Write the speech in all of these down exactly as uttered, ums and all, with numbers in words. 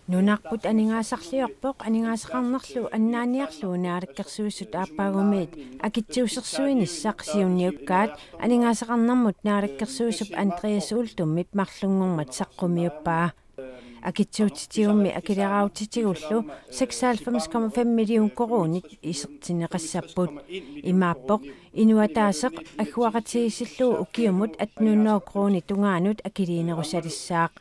Nunarput aningaasarliorpoq aningaasaqarnerlu annaaniarlugu Naalakkersuisut aappaagumiit akitsuusersuinissaq siunniukkaat aningaasaqarnermut naalakkersuisup Andreas Uldumip marlunngormat saqqumiuppaa. Akitsuutitigummi akileraarutitigullu seksoghalvfems komma fem million koruunit isertinneqassapput. Imaappoq inuit ataaseq agguaqatigiissillugu ukiumut attenhundrede koruunit tungaanut akiliinerusalissaaq.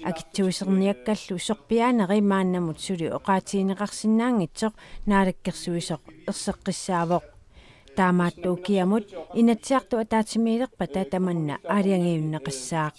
Akitsuuserniakkallu sorpiaaneri maannamut suli oqaatigineqarsinnaanngitsoq naalakkersuisoq erseqqissaavoq. Taamaattoq ukiamut Inatsisartut ataatsimiilerpata tamanna aalajangiunneqassaaq.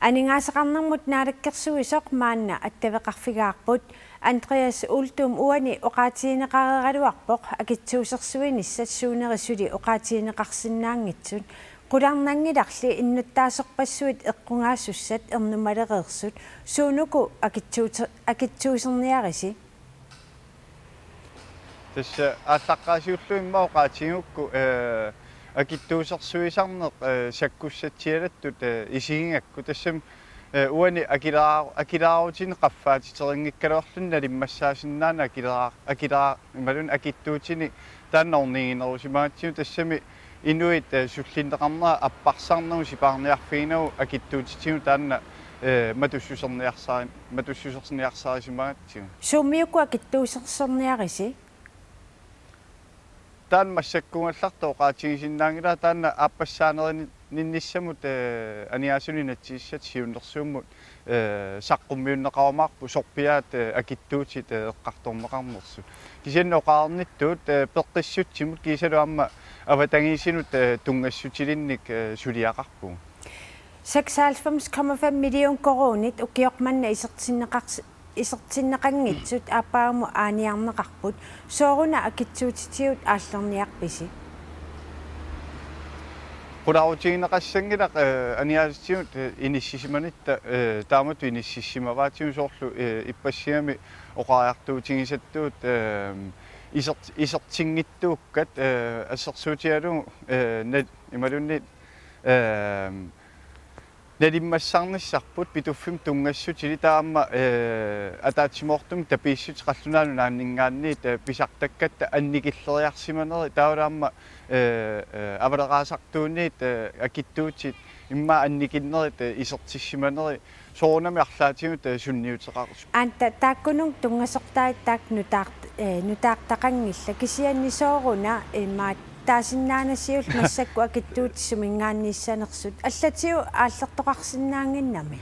Aningaasaqarnermut naalakkersuisoq maanna attaveqarfigaarput. Andreas Uldum uani oqaatigineqareeraluarpoq akitsuusersuinissat suuneri suli oqaatigineqarsinnaanngitsut. Qularnanngilarli innuttaasorpassuit eqqugaasussat ernumalereersut. Suunuku akitsuute-, akitsuuserniarisi? Tassa aallaqqaasiullugu immaqa oqaatigigukku, eh, akitsuusersuisarneq, eh, sakkussatsialattut, eh, isigigakku tassami, eh, uani akilaa-, akileraarutinik qaffaatiteriinngikkaluarluni nalimmassaasinnaanani akilera-, akilera-, imaluunniit akitsuutinik taanna orniginerusimagatsigu tassami inuit, eh, sullinneqarnera apparsarnagu sipaarniarfiginagu akitsuutitigut taanna, eh, matussuserniarsari-, matussuserniarsarisimagatsigu. Suumiuk akitsuusersorniarisi? Taanna massakkugallartoq oqaatigisinnaanngilara taanna aappassaanerninnissamut, eh, aningaasat inatsisissatut siunnersuummut, eh, saqqummiunneqarumaarput sorpiaat, eh, akitsuutit, eh, eqqartorneqarnersut. Kisianni oqarnittut, eh, peqqissutsimut kiisalu aamma avatangiisinut, eh, tunngassutilinnik, eh, suliaqarpugut. Seksoghalvfems komma fem million koruunit ukioq manna isertinneqars-, isertinneqanngitsut aappaagumut aaniarneqarput. Sooruna akitsuutitigut aallerniarpisi? Qularutigineqassanngilaq, eh, aningaasatigut, eh, inissisimanitta, eh, taamatut inississimavaatigut soorlu, eh, ippassigami oqariartuutigisattut, eh, isert-, isertinngitsuukkat, eh, assersuutigalugu, eh, nal-, imaluunniit, eh, nalimmassarnissarput Pituffimmi tunngassutilik taava aamma, eh, ataatsimoortumik tapiissutit qallunaat nunaanninngaanniit, eh, pisartakkatta annikilleriarsimaneri taavalu aamma, eh, eh, avaleraasartuunniit, eh, akitsuutit immaqa annikinnerit, eh, isertissimaneri soorunami arlaatigut, eh, sunniuteqarusuppoq. Aamma taakkununnga tunngasortaat taakku nutaart-, eh, nutaartaqanngillat kisianni sooruna imaat taasinnaanasiullu massakkut akitsuutit suminngaanniissanersut allatigut aallertoqarsinnaannginnami?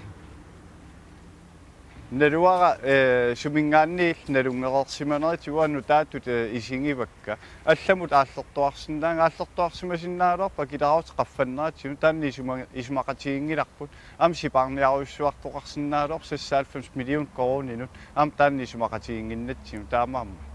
Naluara, eh, suminngaanniit nalunngereersimanerit uanga nutaatut, eh, isigivakka. Allamut aallertoqarsinnaanngilaq, aallertoqarsimasinnaagaluarput akileraarutit qaffanneratigut taanna isuma-, isumaqatiginngilarput. Aamma sipaarniarujussuartoqarsinnaagaluarpoq seksoghalvfems million koruuninut. Aamma taanna isumaqatiginnginnatsigu taamaammat.